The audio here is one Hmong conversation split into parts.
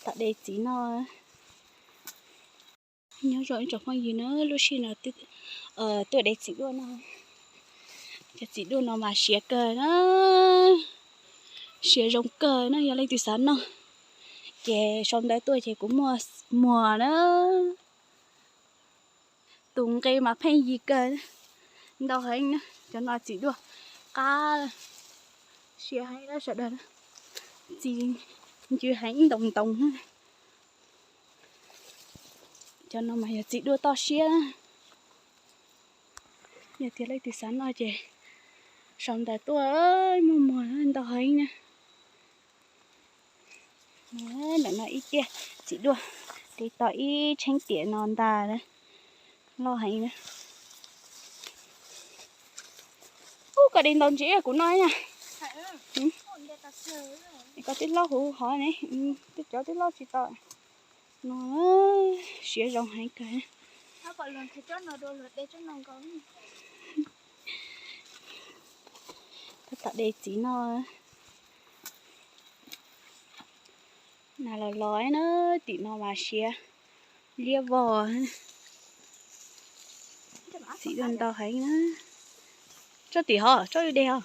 Tom de txiv no. Nyob zoo ib tsoom phooj ywg na, lub sij no tuaj de txiv duaj no. Cov txiv duaj no mas siav kawg na, siav zoo kawg na, yog leej twg xav noj ces sau ntawv tuaj ces kuv muaj muag na. Tus nqe mas pheej yig kawg, ntau heev na. Cov no txiv duaj qab, siav heev na sawv daws, txi ncw heev ib ntoos ntoos na. Cov no mas yog txiv duaj toj siab. Yog tias leej twg xav noj ces sau ntawv tuaj, muaj muag ntau heev na. Ntawm no ib tiaj txiv duaj, li tau ib tsheeb tiam no ntag, loj heev na. Ub, koj de ntau ntsis kuv noj na. Koj tib hlob huv hov ne, cov tib hlob tsis tau. No siav zoo heev kawg. Tab tom de txiv no. Nas los los na, tim no mas siav liab vog. Txiv duaj ntau heev na. Tsob tim hov, tsob de hov.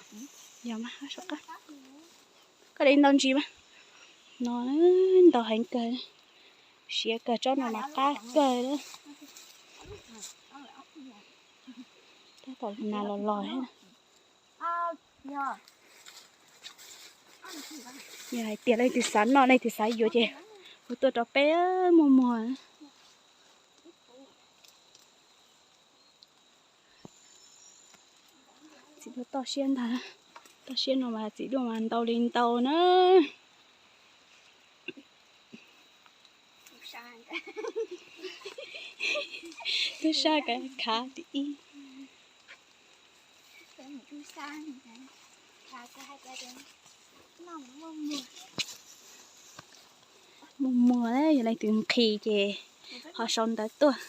Yog mas, koj de ntau ntsis mas. No ntau heev kawg, siav kawg, tsob no mas qab kawg. Tab tom nas los los. Yog hais tias leej twg xav noj, leej twg xav yuav ces hu tuaj rau peb, muaj muag. Txiv duaj toj siab ntag, toj siab no mas txiv duaj mas ntau li ntau na. Tub sab kav khav tim ib. Muaj muag, yog leej twg nqhis ces ho sau ntawv tuaj,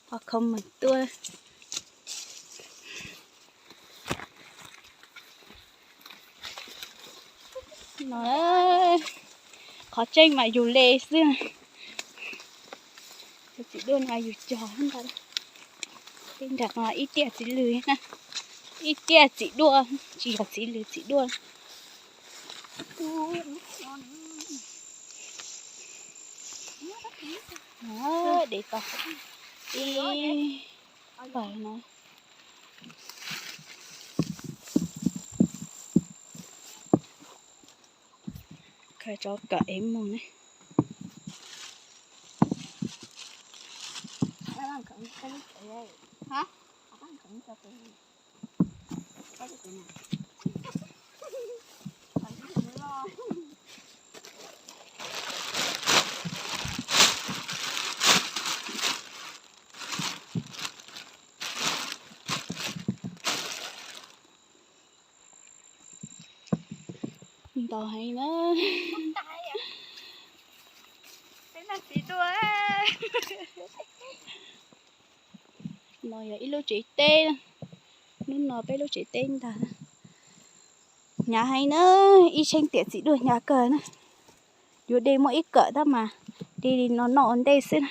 ho comment tuaj. No, qhov tseeb mas yus le xwb. Cov txiv duaj no yus cog ntawd. Tej nram no ib tiaj txiv lws na, ib tiaj txiv duaj, tsis yog txiv lws, txiv duaj. De tau ib pawg no. Khaws tso kom ev mus ne. Ntau heev na. No yog ib lub tsev teb, hnub no peb lub tsev teb ntag. Hnyav heev na, ib tsheeb tiam txiv duaj hnyav kawg na. Yuav de muaj ib kawm tab mas de li no noj ua ntej xwb na.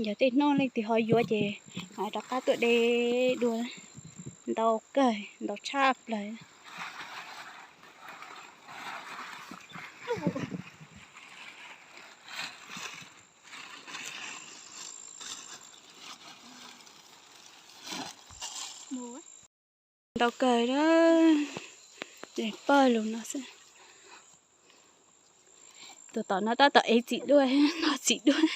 Yog tej hnub leej twg ho yuav ces mam rov qab tuaj de dua. Ntau kawg, ntau tshaj plaws. Ntau kawg na, pawg lug no xwb. Tus tom no tab tom ev txiv duaj, noj txiv duaj.